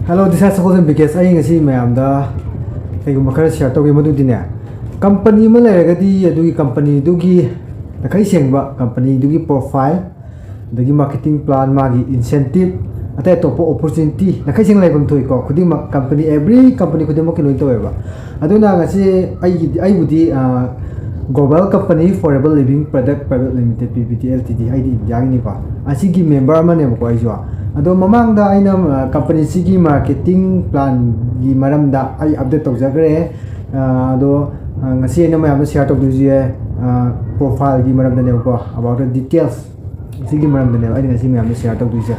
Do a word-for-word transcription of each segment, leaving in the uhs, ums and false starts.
Hello, this is Sokol and Bikesh. ꯑꯩ ꯉꯁꯤ ꯃꯌꯥꯝꯗ ꯀꯩꯒꯨꯝꯕ ꯈꯔ share ꯇꯧꯒꯦ, ꯃꯗꯨꯗꯤꯅꯦ, ꯀꯝꯄꯅꯤ ꯑꯃ ꯂꯩꯔꯒꯗꯤ ꯑꯗꯨꯒꯤ ꯀꯝꯄꯅꯤꯗꯨꯒꯤ ꯅꯥꯈꯩ ꯁꯦꯡꯕ ꯀꯝꯄꯅꯤꯗꯨꯒꯤ profile, ꯑꯗꯒꯤ marketing plan, ꯃꯥꯒꯤ incentive, ꯑꯇꯩ ꯑꯇꯣꯞꯄ opportunity ꯅꯥꯈꯩ ꯁꯦꯡꯅ ꯂꯩꯐꯝ ꯊꯣꯛꯏꯀꯣ꯫ ꯈꯨꯗꯤꯡꯃꯛ company, every company ꯈꯨꯗꯤꯡꯃꯛꯀꯤ ꯂꯣꯏ ꯇꯧꯋꯦꯕ꯫ ꯑꯗꯨꯅ ꯉꯁꯤ ꯑꯩꯒꯤꯗꯤ, ꯑꯩꯕꯨꯗꯤ, ꯑ, Global Company Forever Living Product Private Limited, P V T L T D, ꯑꯩꯗꯤ ꯏꯟꯗꯤꯌꯥꯒꯤꯅꯤꯀꯣ꯫ ꯑꯁꯤꯒꯤ member ꯑꯃꯅꯦꯕꯀꯣ ꯑꯩꯁꯨ꯫ ꯑꯗꯣ ꯃꯃꯥꯡꯗ ꯑꯩꯅ, ꯑ, ꯀꯝꯄꯅꯤꯁꯤꯒꯤ marketing planꯒꯤ ꯃꯔꯝꯗ ꯑꯩ update ꯇꯧꯖꯈ꯭ꯔꯦ꯫ ꯑ, ꯑꯗꯣ, ꯑ, ꯉꯁꯤ ꯑꯩꯅ ꯃꯌꯥꯝꯗ share ꯇꯧꯗꯣꯏꯁꯦ, ꯑ, profileꯒꯤ ꯃꯔꯝꯗꯅꯦꯕꯀꯣ, about the details꯫ ꯁꯤꯒꯤ ꯃꯔꯝꯗꯅꯦꯕ ꯑꯩꯅ ꯉꯁꯤ ꯃꯌꯥꯝꯗ share ꯇꯧꯗꯣꯏꯁꯦ꯫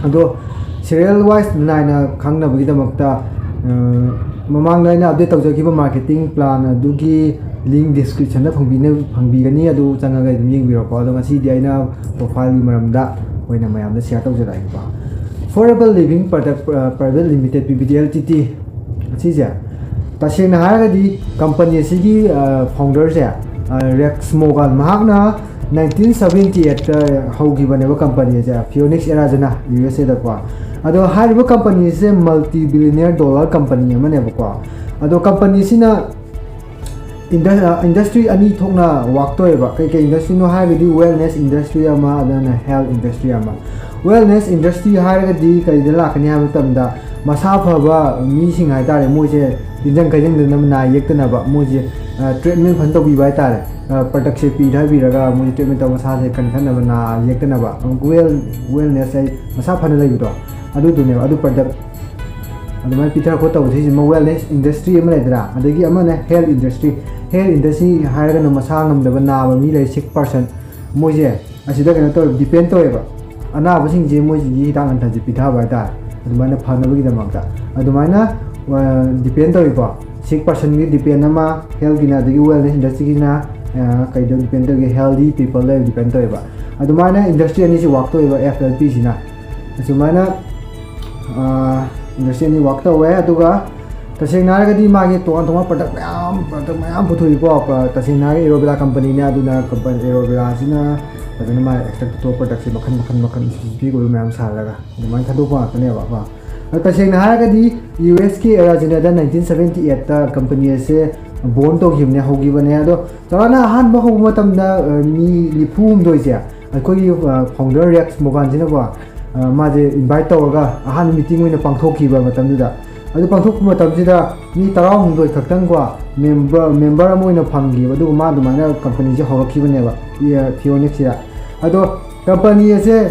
ꯑꯗꯣ serial wise ꯅꯥꯏꯅ ꯈꯪꯅꯕꯒꯤꯗꯃꯛꯇ, ꯑ, ꯃꯃꯥꯡꯗ ꯑꯩꯅ update ꯇꯧꯖꯈꯤꯕ marketing plan ꯑꯗꯨꯒꯤ link descriptionꯗ ꯐꯪꯕꯤꯅ-, ꯐꯪꯕꯤꯒꯅꯤ, ꯑꯗꯨ ꯆꯪꯉꯒ ꯑꯗꯨꯝ ꯌꯦꯡꯕꯤꯔꯣꯀꯣ꯫ ꯑꯗꯣ ꯉꯁꯤꯗꯤ ꯑꯩꯅ profileꯒꯤ ꯃꯔꯝꯗ ꯑꯣꯏꯅ ꯃꯌꯥꯝꯗ share ꯇꯧꯖꯔꯛꯑꯒꯦꯀꯣ꯫ Forever Living Product, ꯑ, Private Limited, P V T L T D, ꯑꯁꯤꯁꯦ ꯇꯁꯦꯡꯅ ꯍꯥꯏꯔꯒꯗꯤ company ꯑꯁꯤꯒꯤ, ꯑ, founderꯁꯦ, ꯑ, ꯔꯦꯛꯁ ꯃꯣꯒꯥꯟ, ꯃꯍꯥꯛꯅ nineteen seventy eightꯇ ꯍꯧꯈꯤꯕꯅꯦꯕ company ꯑꯁꯦ, Phoenix Arizona, U S Aꯗꯀꯣ꯫ ꯑꯗꯣ ꯍꯥꯏꯔꯤꯕ company ꯑꯁꯦ multi billionaire dollar company ꯑꯃꯅꯦꯕꯀꯣ꯫ ꯑꯗꯣ company ꯑꯁꯤꯅ indu-, ꯑ, industry ꯑꯅꯤ ꯊꯣꯛꯅ work ꯇꯧꯋꯦꯕ꯫ ꯀꯩꯀꯩ industryꯅꯣ ꯍꯥꯏꯔꯒꯗꯤ wellness industry ꯑꯃ, ꯑꯗꯨꯅ health industry ꯑꯃ꯫ Wellness industry ꯍꯥꯏꯔꯒꯗꯤ ꯀꯔꯤꯗ ꯂꯥꯛꯀꯅꯤ ꯍꯥꯏꯕ ꯃꯇꯝꯗ, ꯃꯁꯥ ꯐꯕ ꯃꯤꯁꯤꯡ ꯍꯥꯏꯇꯥꯔꯦ, ꯃꯣꯏꯁꯦ ꯇꯤꯟꯖꯪ ꯀꯩꯖꯪꯗꯅꯕ, ꯅꯥ ꯌꯦꯛꯇꯅꯕ, ꯃꯣꯏꯁꯦ, ꯑ, treatment ꯐꯖꯅ ꯇꯧꯕꯤꯕ ꯍꯥꯏꯇꯥꯔꯦ꯫ ꯑ, productꯁꯦ ꯄꯤꯊꯕꯤꯔꯒ ꯃꯣꯏꯁꯦ treatment ꯇꯧꯔ ꯃꯁꯥꯁꯦ ꯀꯟꯈꯠꯅꯕ, ꯅꯥ ꯌꯦꯛꯇꯅꯕ, well, wellness ꯍꯥꯏ ꯃꯁꯥ ꯐꯅ ꯂꯩꯕꯗꯣ, ꯑꯗꯨꯗꯨꯅꯦꯕ꯫ ꯑꯗꯨ product ꯑꯗꯨꯃꯥꯏꯅ ꯄꯤꯊꯔ ꯈꯣꯠꯇꯧꯕ ꯁꯤꯁꯤꯃ wellness industry ꯑꯃ ꯂꯩꯗꯅ, ꯑꯗꯒꯤ ꯑꯃꯅ health industry꯫ Health industry ꯍꯥꯏꯔꯒꯅ ꯃꯁꯥ ꯉꯝꯗꯕ, ꯅꯥꯕ ꯃꯤ ꯂꯩ, sick person, ꯃꯣꯏꯁꯦ ꯑꯁꯤꯗ ꯀꯩꯅꯣ ꯇꯧꯋꯦ, depend ꯇꯧꯋꯦꯕ꯫ ꯑꯅꯥꯕꯁꯤꯡꯁꯦ ꯃꯣꯏꯁꯤꯒꯤ ꯍꯤꯗꯥꯛ ꯂꯥꯡꯊꯛꯁꯦ ꯄꯤꯊꯕ ꯍꯥꯏꯇꯥꯔꯦ, ꯑꯗꯨꯃꯥꯏꯅ ꯐꯅꯕꯒꯤꯗꯃꯛꯇ꯫ ꯑꯗꯨꯃꯥꯏꯅ, ꯑ, depend ꯇꯧꯋꯤꯀꯣ꯫ Sick personꯒꯤ depend ꯑꯃ, healthꯀꯤꯅ, ꯑꯗꯒꯤ wellness industryꯒꯤꯅ, ꯑ, ꯀꯩꯗ depend ꯇꯧꯒꯦ, healthy peopleꯗ depend ꯇꯧꯋꯦꯕ꯫ ꯑꯗꯨꯃꯥꯏꯅ industry ꯑꯅꯤꯁꯤ work ꯇꯧꯋꯦꯕ, F L Pꯁꯤꯅ꯫ ꯑꯁꯨꯃꯥꯏꯅ, ꯑ, industry ꯑꯅꯤ work ꯇꯧꯋꯦ꯫ ꯑꯗꯨꯒ ꯇꯁꯦꯡꯅ ꯍꯥꯏꯔꯒꯗꯤ ꯃꯥꯒꯤ ꯇꯣꯉꯥꯟ ꯇꯣꯉꯥꯟꯕ product ꯃꯌꯥꯝ, product ꯃꯌꯥꯝ ꯄꯨꯊꯣꯛꯏꯀꯣ꯫ ꯄ-, ꯇꯁꯦꯡꯅ ꯍꯥꯏꯔꯒ Aloe Vera companyꯅꯦ, ꯑꯗꯨꯅ company Aloe Verꯥꯁꯤꯅ ꯐꯖꯅ ꯃꯥꯒꯤ extract ꯄꯨꯊꯣꯛꯄ productꯁꯦ ꯃꯈꯜ, ꯃꯈꯜ, ꯃꯈꯜ, specific ꯑꯣꯏꯕ ꯃꯌꯥꯝ ꯁꯥꯍꯜꯂꯒ ꯑꯗꯨꯃꯥꯏꯅ ꯊꯥꯗꯣꯛꯄ ꯉꯥꯛꯇꯅꯦꯕ ꯀꯣ꯫ ꯇꯁꯦꯡꯅ ꯍꯥꯏꯔꯒꯗꯤ ꯌꯨ ꯑꯦꯁꯀꯤ ꯑꯦꯔꯥꯖꯤꯅꯥꯗ ꯅꯥꯏꯟꯇꯤꯟ ꯁꯕꯦꯟꯇꯤ ꯑꯦꯠꯇ ꯀꯝꯄꯅꯤ ꯑꯁꯦ ꯕꯣꯔꯟ ꯇꯧꯈꯤꯕꯅꯦ, ꯍꯧꯈꯤꯕꯅꯦ꯫ ꯑꯗꯣ ꯆꯥꯎꯔꯥꯛꯅ ꯑꯍꯥꯟꯕ ꯍꯧꯕ ꯃꯇꯝꯗ ꯃꯤ ꯅꯤꯐꯨ ꯍꯨꯝꯗꯣꯏꯁꯦ ꯑꯩꯈꯣꯏꯒꯤ ꯐꯥꯎꯟꯗꯔ ꯔꯦꯛꯁ ꯃꯣꯒꯥꯟꯁꯤꯅꯀꯣ, ꯃꯥꯁꯦ ꯏꯟꯚꯥꯏꯠ ꯇꯧꯔꯒ ꯑꯍꯥꯟꯕ ꯃꯤꯇꯤꯡ ꯑꯣꯏꯅ ꯄꯥꯡꯊꯣꯛꯈꯤꯕ ꯃꯇꯝꯗꯨꯗ꯫ ꯑꯗꯨ ꯄꯥꯡꯊꯣꯛꯄ ꯃꯇꯝꯁꯤꯗ ꯃꯤ ꯇꯔꯥꯍꯨꯝꯗꯣꯏ ꯈꯛꯇꯪꯀꯣ, ꯃꯦꯝꯕꯔ ꯑꯃ ꯑꯣꯏꯅ ꯐꯪꯈꯤꯕ꯫ ꯑꯗꯨꯒ ꯃꯥ ꯑꯗꯨꯃꯥꯏꯅ ꯀꯝꯄꯅꯤꯁꯦ ꯍꯧꯔꯛꯈꯤꯕꯅꯦꯕ ꯐꯤꯑꯣꯅꯤꯛꯁꯤꯗ꯫ ꯑꯗꯣ ꯀꯝꯄꯅꯤ ꯑꯁꯦ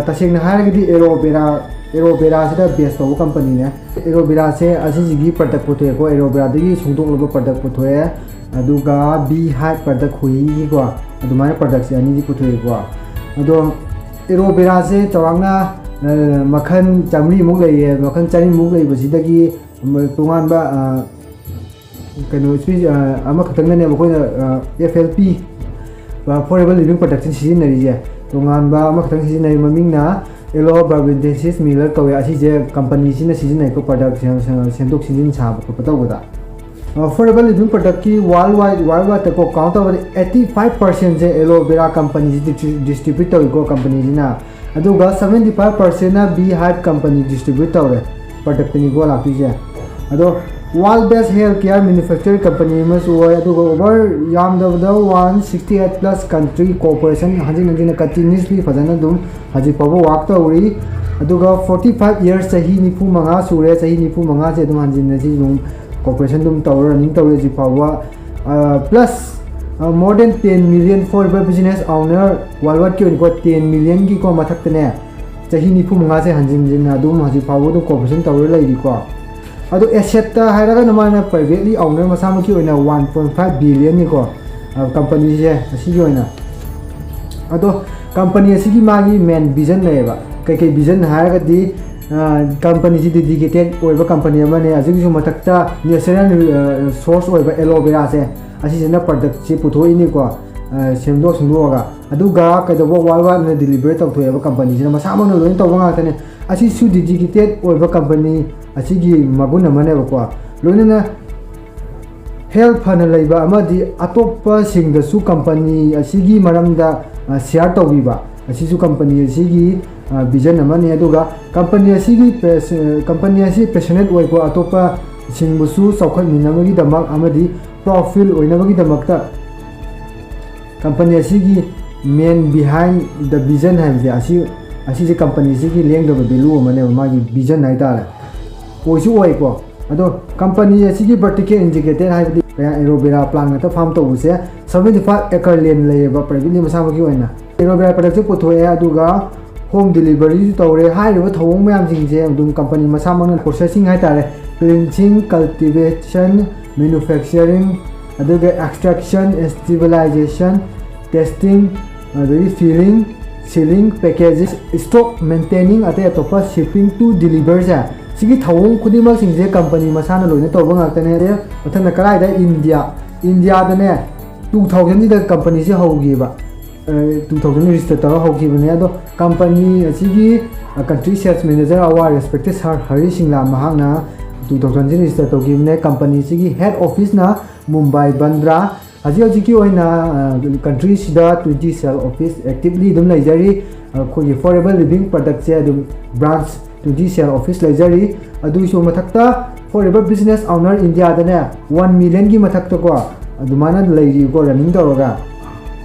ꯇꯁꯦꯡꯅ ꯍꯥꯏꯔꯒꯗꯤ ꯑꯦꯔꯣꯕꯦꯔꯥ ꯑꯦꯔꯣꯕꯦꯔꯥꯁꯤꯗ ꯕꯦꯁ ꯇꯧꯕ ꯀꯝꯄꯅꯤꯅꯦ꯫ ꯑꯦꯔꯣꯕꯦꯔꯥꯁꯦ ꯑꯁꯤꯁꯤꯒꯤ ꯄ꯭ꯔꯗꯛ ꯄꯨꯊꯣꯛꯑꯦꯀꯣ, ꯑꯦꯔꯣꯕꯦꯔꯥꯗꯒꯤ ꯁꯨꯡꯗꯣꯛꯂꯕ ꯄ꯭ꯔꯗꯛ ꯄꯨꯊꯣꯛꯑꯦ꯫ ꯑꯗꯨꯒ ꯕꯤ ꯍꯥꯏꯞ ꯄ꯭ꯔꯗꯛ ꯈꯣꯏꯍꯤꯒꯤꯀꯣ, ꯑꯗꯨꯃꯥꯏꯅ ꯄ꯭ꯔꯗꯛꯁꯦ ꯑꯅꯤꯗꯤ ꯄꯨꯊꯣꯛꯑꯦꯀꯣ꯫ ꯑꯗꯣ ꯑꯦꯔꯣꯕꯦꯔꯥꯁꯦ ꯆꯥꯎꯔꯥꯛꯅ ꯃꯈꯜ ꯆꯥꯃꯔꯤꯃꯨꯛ ꯂꯩꯌꯦ꯫ ꯃꯈꯜ ꯆꯥꯃꯔꯤꯃꯨꯛ ꯂꯩꯕꯁꯤꯗꯒꯤ ꯇꯣꯉꯥꯟꯕ ꯀꯩꯅꯣ ꯑꯃꯈꯛꯇꯪꯗꯅꯦꯕ ꯑꯩꯈꯣꯏꯅ F L P, forever living ꯄ꯭ꯔꯗꯛꯁꯤꯅ ꯁꯤꯖꯤꯟꯅꯔꯤꯁꯦ꯫ ꯇꯣꯉꯥꯟꯕ ꯑꯃꯈꯛꯇꯪ ꯁꯤꯖꯤꯟꯅꯔꯤ, ꯃꯃꯤꯡꯅ ꯑꯦꯂꯣ ꯕꯥꯔꯕꯦꯟꯊꯦꯁꯤꯁ ꯃꯤꯂꯔ ꯀꯧꯋꯦ꯫ ꯑꯁꯤꯁꯦ ꯀꯝꯄꯅꯤꯁꯤꯅ ꯁꯤꯖꯤꯟꯅꯩꯀꯣ, ꯄ꯭ꯔꯗꯛ ꯁꯦꯝꯗꯣꯛ ꯁꯦꯝꯖꯤꯟ ꯁꯥꯕ ꯈꯣꯠꯄ ꯇꯧꯕꯗ꯫ ꯐꯣꯔ ꯑꯦꯕꯔ ꯂꯤꯚꯤꯡ ꯄ꯭ꯔꯗꯛꯀꯤ ꯋꯥꯔꯜ ꯋꯥꯏꯗ, ꯋꯥꯔꯜ ꯋꯥꯏꯗꯇꯀꯣ ꯀꯥꯎꯟ ꯇꯧꯕꯗ ꯑꯩꯠꯇꯤ ꯐꯥꯏꯚ ꯄꯥꯔꯁꯦꯟꯁꯦ ꯑꯦꯂꯣ ꯕꯦꯔꯥ ꯀꯝꯄꯅꯤꯁꯤ ꯗꯤꯁꯇ꯭ꯔꯤꯕ꯭ꯌꯨꯠ ꯇꯧꯏꯀꯣ ꯀꯝꯄꯅꯤꯁꯤꯅ꯫ ꯑꯗꯨꯒ ꯁꯕꯦꯟꯇꯤ ꯐꯥꯏꯚ ꯄꯥꯔꯁꯦꯟꯅ ꯕꯤ ꯍꯥꯏꯞ ꯀꯝꯄꯅꯤ ꯗꯤꯁꯇ꯭ꯔꯤꯕ꯭ꯌꯨꯠ ꯇꯧꯔꯦ, ꯄ꯭ꯔꯗꯛꯇꯅꯤꯀꯣ ꯂꯥꯛꯇꯣꯏꯁꯦ꯫ ꯑꯗꯣ world best health care manufacture company ꯑꯃꯁꯨ ꯑꯣꯏ꯫ ꯑꯗꯨꯒ ꯑꯣꯚꯔ ꯌꯥꯝꯗꯕꯗ one sixty eight plus country cooperation ꯍꯟꯖꯤꯟ ꯍꯟꯖꯤꯟꯅ ꯀꯟꯇꯤꯅ꯭ꯌꯨꯁꯂꯤ ꯐꯖꯅ ꯑꯗꯨꯝ ꯍꯧꯖꯤꯛ ꯐꯥꯎꯕ ꯋꯥꯛ ꯇꯧꯔꯤ꯫ ꯑꯗꯨꯒ ꯐꯣꯔꯇꯤ ꯐꯥꯏꯚ ꯌꯔꯁ, ꯆꯍꯤ ꯅꯤꯐꯨ ꯃꯉꯥ ꯁꯨꯔꯦ꯫ ꯆꯍꯤ ꯅꯤꯐꯨ ꯃꯉꯥꯁꯦ ꯑꯗꯨꯝ ꯍꯟꯖꯤꯟꯅ ꯁꯤ ꯑꯗꯨꯝ ꯀꯣꯑꯣꯄꯔꯦꯁꯟ ꯑꯗꯨꯝ ꯇꯧꯔ ꯔꯟꯅꯤꯡ ꯇꯧꯔꯦ ꯍꯧꯖꯤꯛ ꯐꯥꯎꯕ꯫ Plus more than ten million forever business owner world ꯋꯥꯏꯗꯀꯤ ꯑꯣꯏꯅꯀꯣ ꯇꯦꯟ ꯃꯤꯂꯤꯌꯟꯒꯤꯀꯣ ꯃꯊꯛꯇꯅꯦ ꯆꯍꯤ ꯅꯤꯐꯨ ꯃꯉꯥꯁꯦ ꯍꯟꯖꯤꯟ ꯍꯟꯖꯤꯟꯅ ꯑꯗꯨꯝ ꯍꯧꯖꯤꯛ ꯐꯥꯎꯕ ꯑꯗꯨꯝ ꯀꯣꯑꯣꯄꯔꯦꯁꯟ ꯇꯧꯔ ꯂꯩꯔꯤꯀꯣ꯫ ꯑꯗꯣ ꯑꯦꯁꯦꯠꯇ ꯍꯥꯏꯔꯒꯅ ꯃꯥꯅ ꯄ꯭ꯔꯥꯏꯚꯦꯠꯂꯤ ꯑꯣꯅꯔ ꯃꯁꯥꯃꯛꯀꯤ ꯑꯣꯏꯅ ꯋꯥꯟ ꯄꯣꯏꯟ ꯐꯥꯏꯚ ꯕꯤꯂꯤꯌꯟꯅꯤꯀꯣ ꯀꯝꯄꯅꯤꯁꯦ ꯑꯁꯤꯒꯤ ꯑꯣꯏꯅ꯫ ꯑꯗꯣ ꯀꯝꯄꯅꯤ ꯑꯁꯤꯒꯤ ꯃꯥꯒꯤ ꯃꯦꯟ ꯚꯤꯖꯟ ꯂꯩꯌꯦꯕ꯫ ꯀꯩꯀꯩ ꯚꯤꯖꯟ ꯍꯥꯏꯔꯒꯗꯤ ꯀꯝꯄꯅꯤꯁꯤ ꯗꯦꯗꯤꯀꯦꯇꯦꯠ ꯑꯣꯏꯕ ꯀꯝꯄꯅꯤ ꯑꯃꯅꯦ꯫ ꯑꯁꯤꯒꯤꯁꯨ ꯃꯊꯛꯇ ꯅꯦꯆꯔꯦꯜ ꯁꯣꯔꯁ ꯑꯣꯏꯕ ꯑꯦꯂꯣꯕꯦꯔꯥꯁꯦ ꯑꯁꯤꯁꯤꯅ ꯄ꯭ꯔꯗꯛꯁꯤ ꯄꯨꯊꯣꯛꯏꯅꯤꯀꯣ, ꯁꯦꯝꯗꯣꯛ ꯁꯦꯝꯗꯣꯛꯑꯒ꯫ ꯑꯗꯨꯒ ꯀꯩꯗꯧꯕ ꯋꯥꯔꯜ ꯋꯥꯏꯗꯅ ꯗꯤꯂꯤꯚꯔ ꯇꯧꯊꯣꯛꯑꯦꯕ, ꯀꯝꯄꯅꯤꯁꯤꯅ ꯃꯁꯥꯃꯛꯅ ꯂꯣꯏꯅ ꯇꯧꯕ ꯉꯥꯛꯇꯅꯦ꯫ ꯑꯁꯤꯁꯨ ꯗꯦꯗꯤꯀꯦꯇꯦꯠ ꯑꯣꯏꯕ ꯀꯝꯄꯅꯤ ꯑꯁꯤꯒꯤ ꯃꯒꯨꯟ ꯑꯃꯅꯦꯕꯀꯣ꯫ ꯂꯣꯏꯅꯅ ꯍꯦꯜꯊ ꯐꯅ ꯂꯩꯕ ꯑꯃꯗꯤ ꯑꯇꯣꯞꯄꯁꯤꯡꯗꯁꯨ ꯀꯝꯄꯅꯤ ꯑꯁꯤꯒꯤ ꯃꯔꯝꯗ ꯁꯤꯌꯥꯔ ꯇꯧꯕꯤꯕ ꯑꯁꯤꯁꯨ ꯀꯝꯄꯅꯤ ꯑꯁꯤꯒꯤ ꯚꯤꯖꯟ ꯑꯃꯅꯤ꯫ ꯑꯗꯨꯒ ꯀꯝꯄꯅꯤ ꯑꯁꯤꯒꯤ ꯄꯦꯁ- ꯀꯝꯄꯅꯤ ꯑꯁꯤ ꯄꯦꯁꯅꯦꯠ ꯑꯣꯏꯀꯣ, ꯑꯇꯣꯞꯄꯁꯤꯡꯕꯨꯁꯨ ꯆꯥꯎꯈꯠꯃꯤꯟꯅꯕꯒꯤꯗꯃꯛ ꯑꯃꯗꯤ ꯄ꯭ꯔꯥꯎꯗ ꯐꯤꯜ ꯑꯣꯏꯅꯕꯒꯤꯗꯃꯛꯇ ꯀꯝꯄꯅꯤ ꯑꯁꯤꯒꯤ main behind the vision ꯍꯥꯏꯕꯁꯦ ꯑꯁꯤ ꯑꯁꯤꯁꯦ ꯀꯝꯄꯅꯤ ꯑꯁꯤꯒꯤ ꯂꯦꯡꯗꯕ ꯚꯦꯂꯨ ꯑꯃꯅꯦꯕ, ꯃꯥꯒꯤ ꯚꯤꯖꯟ ꯍꯥꯏꯇꯥꯔꯦ, ꯑꯣꯏꯁꯨ ꯑꯣꯏꯀꯣ꯫ ꯑꯗꯣ ꯀꯝꯄꯅꯤ ꯑꯁꯤꯒꯤ ꯚꯔꯇꯤꯀꯦꯜ ꯏꯟꯇꯤꯒ꯭ꯔꯦꯇꯦꯠ ꯍꯥꯏꯕꯗꯤ ꯑꯦꯂꯣ ꯚꯦꯔꯥ ꯄ꯭ꯂꯥꯟ ꯉꯥꯛꯇ ꯐꯥꯔꯝ ꯇꯧꯕꯁꯦ seventy five acre land ꯂꯩꯌꯦꯕ ꯄ꯭ꯔꯥꯏꯚꯦꯠꯂꯤ ꯃꯁꯥꯃꯛꯀꯤ ꯑꯣꯏꯅ꯫ ꯑꯦꯂꯣ ꯚꯦꯔꯥ ꯄ꯭ꯔꯗꯛꯁꯦ ꯄꯨꯊꯣꯛꯑꯦ, ꯑꯗꯨꯒ ꯍꯣꯝ ꯗꯦꯂꯤꯚꯔꯤꯁꯨ ꯇꯧꯔꯦ꯫ ꯍꯥꯏꯔꯤꯕ ꯊꯧꯑꯣꯡ ꯃꯌꯥꯝꯁꯤꯡꯁꯦ ꯑꯗꯨꯝ ꯀꯝꯄꯅꯤ ꯃꯁꯥꯃꯛꯅ ꯄ꯭ꯔꯣꯁꯦꯁꯤꯡ ꯍꯥꯏꯇꯥꯔꯦ, cleansing, cultivation, manufacturing, ꯑꯗꯨꯒ extraction, stabilization, testing, ꯑꯗꯒꯤ filling, sealing, packaging, stock maintaining, ꯑꯇꯩ ꯑꯇꯣꯞꯄ shipping to deliver ꯁꯦ, ꯁꯤꯒꯤ ꯊꯧꯑꯣꯡ ꯈꯨꯗꯤꯡꯃꯛꯁꯤꯡꯁꯦ ꯀꯝꯄꯅꯤ ꯃꯁꯥꯅ ꯂꯣꯏꯅ ꯇꯧꯕ ꯉꯥꯛꯇꯅꯦ꯫ ꯑꯗꯩ ꯃꯊꯪꯗ ꯀꯗꯥꯏꯗ? ꯏꯟꯗꯤꯌꯥ꯫ ꯏꯟꯗꯤꯌꯥꯗꯅꯦ two thousand ꯁꯤꯗ ꯀꯝꯄꯅꯤꯁꯦ ꯍꯧꯈꯤꯕ, two thousand register ꯇꯧꯔꯒ ꯍꯧꯈꯤꯕꯅꯦ꯫ ꯑꯗꯣ ꯀꯝꯄꯅꯤ ꯑꯁꯤꯒꯤ country sales manager our respected sir Harry ꯁꯤꯡꯂꯥ, ꯃꯍꯥꯛꯅ two thousand register ꯇꯧꯈꯤꯕꯅꯦ꯫ ꯀꯝꯄꯅꯤ ꯑꯁꯤꯒꯤ head office ꯅ ꯃꯨꯝꯕꯥꯏ ꯕꯟꯗ꯭ꯔꯥ꯫ ꯍꯧꯖꯤꯛ ꯍꯧꯖꯤꯛꯀꯤ ꯑꯣꯏꯅ country ꯁꯤꯗ twenty sale office actively ꯑꯗꯨꯝ ꯂꯩꯖꯔꯤ꯫ ꯑꯩꯈꯣꯏꯒꯤ Forever Living product ꯁꯦ ꯑꯗꯨꯝ branch twenty sale office ꯂꯩꯖꯔꯤ꯫ ꯑꯗꯨꯒꯤꯁꯨ ꯃꯊꯛꯇ Forever Business Owner ꯏꯟꯗꯤꯌꯥꯗꯅꯦ one million ꯒꯤ ꯃꯊꯛꯇꯀꯣ ꯑꯗꯨꯃꯥꯏꯅ ꯂꯩꯔꯤꯀꯣ running ꯇꯧꯔꯒ꯫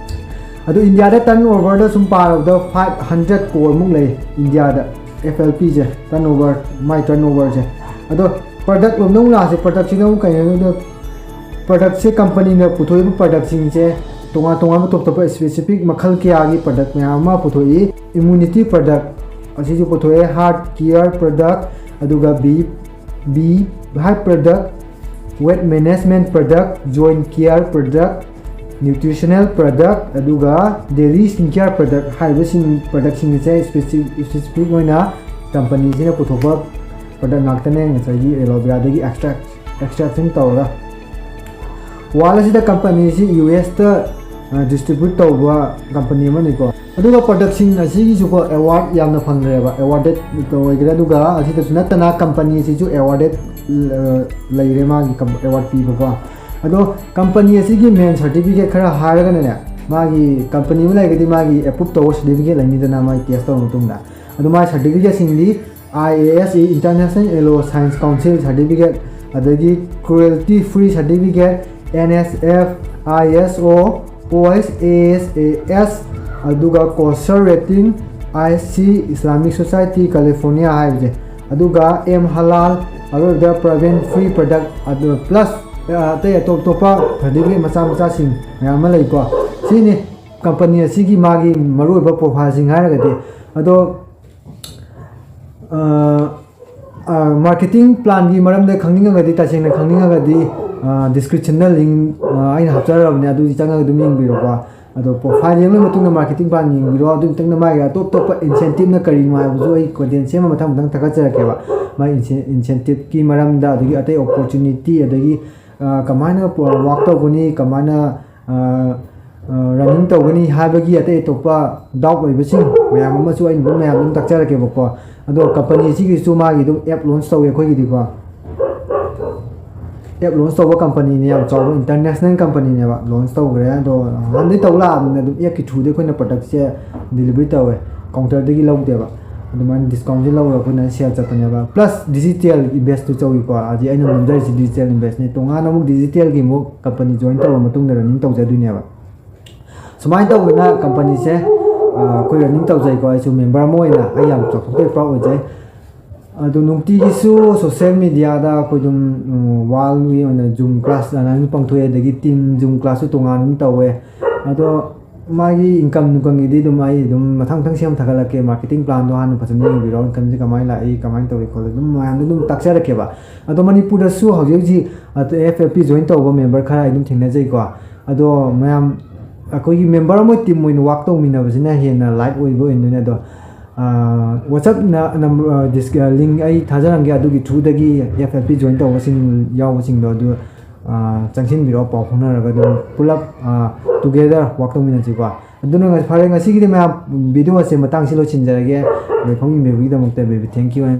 ꯑꯗꯣ ꯏꯟꯗꯤꯌꯥꯗ turn over ꯗ ꯁꯨꯝ ꯄꯥꯔꯕꯗ five hundred crore ꯃꯨꯛ ꯂꯩ ꯏꯟꯗꯤꯌꯥꯗ꯫ F L P ꯁꯦ turn over, ꯃꯥꯏ turn over ꯁꯦ꯫ ꯑꯗꯣ product ꯂꯣꯝꯗ ꯑꯃꯨꯛ ꯂꯥꯛꯑꯁꯦ꯫ Product ꯁꯤꯅ ꯑꯃꯨꯛ ꯀꯩꯅꯣ ꯍꯥꯏꯕꯗ, product ꯁꯦ ꯀꯝꯄꯅꯤꯅ ꯄꯨꯊꯣꯛꯏꯕ product ꯁꯤꯡꯁꯦ ꯇꯣꯉꯥꯟ ꯇꯣꯉꯥꯟꯕ ꯇꯣꯞ ꯇꯣꯞꯄ specific ꯃꯈꯜ ꯀꯌꯥꯒꯤ product ꯃꯌꯥꯝ ꯑꯃ ꯄꯨꯊꯣꯛꯏ꯫ Immunity product ꯑꯁꯤꯁꯨ ꯄꯨꯊꯣꯛꯑꯦ, heart care product, ꯑꯗꯨꯒ B B high product, weight management product, joint care product, nutritional product, ꯑꯗꯨꯒ daily skin care product ꯍꯥꯏꯔꯤꯕꯁꯤꯡ product ꯁꯤꯡ ꯑꯁꯦ specific specific ꯑꯣꯏꯅ ꯀꯝꯄꯅꯤꯁꯤꯅ ꯄꯨꯊꯣꯛꯄ product ꯉꯥꯛꯇꯅꯦ꯫ ꯉꯁꯥꯏꯒꯤ aloe vera ꯗꯒꯤ extract extraction ꯇꯧꯔꯒ꯫ World ꯑꯁꯤꯗ ꯀꯝꯄꯅꯤꯁꯤ U S ꯇ distribute ꯇꯧꯕ ꯀꯝꯄꯅꯤ ꯑꯃꯅꯤꯀꯣ꯫ ꯑꯗꯨꯒ product ꯁꯤꯡ ꯑꯁꯤꯒꯤꯁꯨꯀꯣ award ꯌꯥꯝꯅ ꯐꯪꯈ꯭ꯔꯦꯕ, awarded ꯑꯣꯏꯈ꯭ꯔꯦ꯫ ꯑꯗꯨꯒ ꯑꯁꯤꯗꯁꯨ ꯅꯠꯇꯅ ꯀꯝꯄꯅꯤ ꯑꯁꯤꯁꯨ awarded ꯂꯩꯔꯦ, ꯃꯥꯒꯤ award ꯄꯤꯕꯀꯣ꯫ ꯑꯗꯣ ꯀꯝꯄꯅꯤ ꯑꯁꯤꯒꯤ main certificate ꯈꯔ ꯍꯥꯏꯔꯒꯅꯅꯦ, ꯃꯥꯒꯤ ꯀꯝꯄꯅꯤ ꯑꯃ ꯂꯩꯔꯒꯗꯤ ꯃꯥꯒꯤ ꯑꯦꯄ꯭ꯔꯨꯞ ꯇꯧꯕ ꯁꯥꯔꯇꯤꯐꯤꯀꯦꯠ ꯂꯩꯅꯤꯗꯅ, ꯃꯥꯒꯤ ꯇꯦꯁ ꯇꯧꯔꯕ ꯃꯇꯨꯡꯗ꯫ ꯑꯗꯨ ꯃꯥꯒꯤ ꯁꯥꯔꯇꯤꯐꯤꯀꯦꯠꯁꯤꯡꯗꯤ I A S E, International Alloy Science Council certificate, ꯑꯗꯒꯤ cruelty free certificate, N S F, I S O, O S A S A S, ꯑꯗꯨꯒ kosher rating, I C, Islamic Society, California ꯍꯥꯏꯕꯁꯦ, ꯑꯗꯨꯒ M Halal, ꯑꯔꯣꯏꯕꯗ paraben free product, ꯑꯗꯨ plus, ꯑ, ꯑꯇꯩ ꯑꯇꯣꯞ ꯑꯇꯣꯞꯄ certificate ꯃꯆꯥ ꯃꯆꯥꯁꯤꯡ ꯃꯌꯥꯝ ꯑꯃ ꯂꯩꯀꯣ꯫ ꯁꯤꯅꯤ ꯀꯝꯄꯅꯤ ꯑꯁꯤꯒꯤ ꯃꯥꯒꯤ ꯃꯔꯨꯑꯣꯏꯕ profileꯁꯤꯡ ꯍꯥꯏꯔꯒꯗꯤ꯫ ꯑꯗꯣ, ꯑ, ꯑ, marketing planꯒꯤ ꯃꯔꯝꯗ ꯈꯪꯅꯤꯡꯉꯒꯗꯤ, ꯇꯁꯦꯡꯅ ꯈꯪꯅꯤꯡꯉꯒꯗꯤ, ꯑ, descriptionꯗ link, ꯑ, ꯑꯩꯅ ꯍꯥꯞꯆꯔꯕꯅꯦ, ꯑꯗꯨꯗꯤ ꯆꯪꯉꯒ ꯑꯗꯨꯝ ꯌꯦꯡꯕꯤꯔꯣꯀꯣ꯫ ꯑꯗꯣ profile ꯌꯦꯡꯂꯕ ꯃꯇꯨꯡꯗ marketing plan ꯌꯦꯡꯕꯤꯔꯣ꯫ ꯑꯗꯨꯒꯤ ꯃꯇꯨꯡꯗ ꯃꯥꯒꯤ ꯑꯇꯣꯞ ꯑꯇꯣꯞꯄ incentiveꯅ ꯀꯔꯤꯅꯣ ꯍꯥꯏꯕꯁꯨ ꯑꯩ content ꯁꯦꯝꯃ ꯃꯊꯪ ꯃꯊꯪ ꯊꯥꯒꯠꯆꯔꯛꯀꯦꯕ꯫ ꯃꯥꯒꯤ ince-, incentiveꯀꯤ ꯃꯔꯝꯗ, ꯑꯗꯒꯤ ꯑꯇꯩ opportunity, ꯑꯗꯒꯤ, ꯑ, ꯀꯃꯥꯏꯅ ꯄꯣ-, work ꯇꯧꯒꯅꯤ, ꯀꯃꯥꯏꯅ, ꯑ, ꯑ, running ꯇꯧꯒꯅꯤ ꯍꯥꯏꯕꯒꯤ ꯑꯇꯩ ꯑꯇꯣꯞꯄ doubt ꯑꯣꯏꯕꯁꯤꯡ ꯃꯌꯥꯝ ꯑꯃꯁꯨ ꯑꯩꯅ ꯑꯗꯨꯝ ꯃꯌꯥꯝ ꯑꯗꯨꯝ ꯇꯥꯛꯆꯔꯛꯀꯦꯕꯀꯣ꯫ ꯑꯗꯣ ꯀꯝꯄꯅꯤ ꯑꯁꯤꯒꯤꯁꯨ ꯃꯥꯒꯤ ꯑꯗꯨꯝ app launch ꯇꯧꯋꯦ ꯑꯩꯈꯣꯏꯒꯤꯗꯤꯀꯣ꯫ App launch ꯇꯧꯕ ꯀꯝꯄꯅꯤꯅꯦ, ꯌꯥꯝ ꯆꯥꯎꯕ international ꯀꯝꯄꯅꯤꯅꯦꯕ, launch ꯇꯧꯈ꯭ꯔꯦ꯫ ꯑꯗꯣ ꯍꯥꯟꯅꯗꯩ ꯇꯧ ꯂꯥꯛꯑꯕꯅꯤꯅ ꯑꯗꯨꯝ appꯀꯤ throughꯗ ꯑꯩꯈꯣꯏꯅ productꯁꯦ delivery ꯇꯧꯋꯦ, counterꯗꯒꯤ ꯂꯧꯗꯦꯕ꯫ ꯑꯗꯨꯃꯥꯏꯅ discountꯁꯦ ꯂꯧꯔꯒ ꯑꯩꯈꯣꯏꯅ sale ꯆꯠꯄꯅꯦꯕ꯫ Plus digital investꯇꯨ ꯇꯧꯏꯀꯣ, ꯍꯧꯖꯤꯛ ꯑꯩꯅ ꯅꯝꯖꯔꯤꯁꯤ digital investꯅꯦ꯫ ꯇꯣꯉꯥꯟꯅ ꯑꯃꯨꯛ digitalꯒꯤ ꯑꯃꯨꯛ ꯀꯝꯄꯅꯤ join ꯇꯧꯔ ꯃꯇꯨꯡꯗ running ꯇꯧꯖꯗꯣꯏꯅꯦꯕ꯫ ꯁꯨꯃꯥꯏꯅ ꯇꯧꯗꯅ ꯀꯝꯄꯅꯤꯁꯦ, ꯑ, ꯑꯩꯈꯣꯏ running ꯇꯧꯖꯩꯀꯣ꯫ ꯑꯩꯁꯨ member ꯑꯃ ꯑꯣꯏꯅ ꯑꯩ ꯌꯥꯝ ꯆꯥꯎꯊꯣꯛꯆꯩ, proud ꯑꯣꯏꯖꯩ꯫ ꯑꯗꯨ ꯅꯨꯡꯇꯤꯒꯤꯁꯨ social mediaꯗ ꯑꯩꯈꯣꯏ ꯑꯗꯨꯝ, ꯎꯝ, worldꯒꯤ ꯑꯣꯏꯅ Zoom class ꯑꯗꯨꯃꯥꯏꯅ ꯄꯥꯡꯊꯣꯛꯑꯦ, ꯑꯗꯒꯤ team Zoom classꯁꯨ ꯇꯣꯉꯥꯟꯅ ꯑꯗꯨꯝ ꯇꯧꯋꯦ꯫ ꯑꯗꯣ ꯃꯥꯒꯤ income ꯅꯨꯡꯀꯝꯒꯤꯗꯤ ꯑꯗꯨꯝ ꯑꯩ ꯑꯗꯨꯝ ꯃꯊꯪ ꯃꯊꯪ ꯁꯦꯝ ꯊꯥꯒꯠꯂꯛꯀꯦ꯫ Marketing planꯗꯣ ꯍꯥꯟꯅ ꯐꯖꯅ ꯌꯦꯡꯕꯤꯔꯣ, incomeꯁꯦ ꯀꯃꯥꯏꯅ ꯂꯥꯛꯏ, ꯀꯃꯥꯏꯅ ꯇꯧꯏ ꯈꯣꯠꯂꯤ, ꯑꯗꯨꯝ ꯃꯌꯥꯝꯗꯣ ꯑꯗꯨꯝ ꯇꯥꯛꯆꯔꯛꯀꯦꯕ꯫ ꯑꯗꯣ ꯃꯅꯤꯄꯨꯔꯗꯁꯨ ꯍꯧꯖꯤꯛ ꯍꯧꯖꯤꯛ, ꯑ, F F P join ꯇꯧꯕ member ꯈꯔ ꯑꯩ ꯑꯗꯨꯝ ꯊꯦꯡꯅꯖꯩꯀꯣ꯫ ꯑꯗꯣ ꯃꯌꯥꯝ, ꯑꯩꯈꯣꯏꯒꯤ member ꯑꯃ team ꯑꯣꯏꯅ work ꯇꯧꯃꯤꯟꯅꯕꯁꯤꯅ ꯍꯦꯟꯅ light ꯑꯣꯏꯕ ꯑꯣꯏꯗꯣꯏꯅꯦ꯫ ꯑꯗꯣ, ꯑ, WhatsApp ꯅ-, number, ꯑ, dis-, ꯑ, link ꯑꯩ ꯊꯥꯖꯔꯝꯒꯦ, ꯑꯗꯨꯒꯤ throughꯗꯒꯤ F F P join ꯇꯧꯕꯁꯤꯡ ꯌꯥꯎꯕꯁꯤꯡꯗꯣ ꯑꯗꯨ, ꯑ, ꯆꯪꯁꯤꯟꯕꯤꯔꯛꯑꯣ, ꯄꯥꯎ ꯐꯥꯎꯅꯔꯒ ꯑꯗꯨꯝ ꯄꯨꯂꯞ, ꯑ, together work ꯇꯧꯃꯤꯟꯅꯁꯤꯀꯣ꯫ ꯑꯗꯨꯅ ꯉ-, ꯐꯔꯦ, ꯉꯁꯤꯒꯤꯗꯤ ꯃꯌꯥꯝ video ꯑꯁꯦ ꯃꯇꯥꯡꯁꯤ ꯂꯣꯏꯁꯤꯟꯖꯔꯒꯦ꯫ ꯂꯣꯏꯐꯝ ꯌꯦꯡꯕꯤꯕꯒꯤꯗꯃꯛꯇ baby thank you and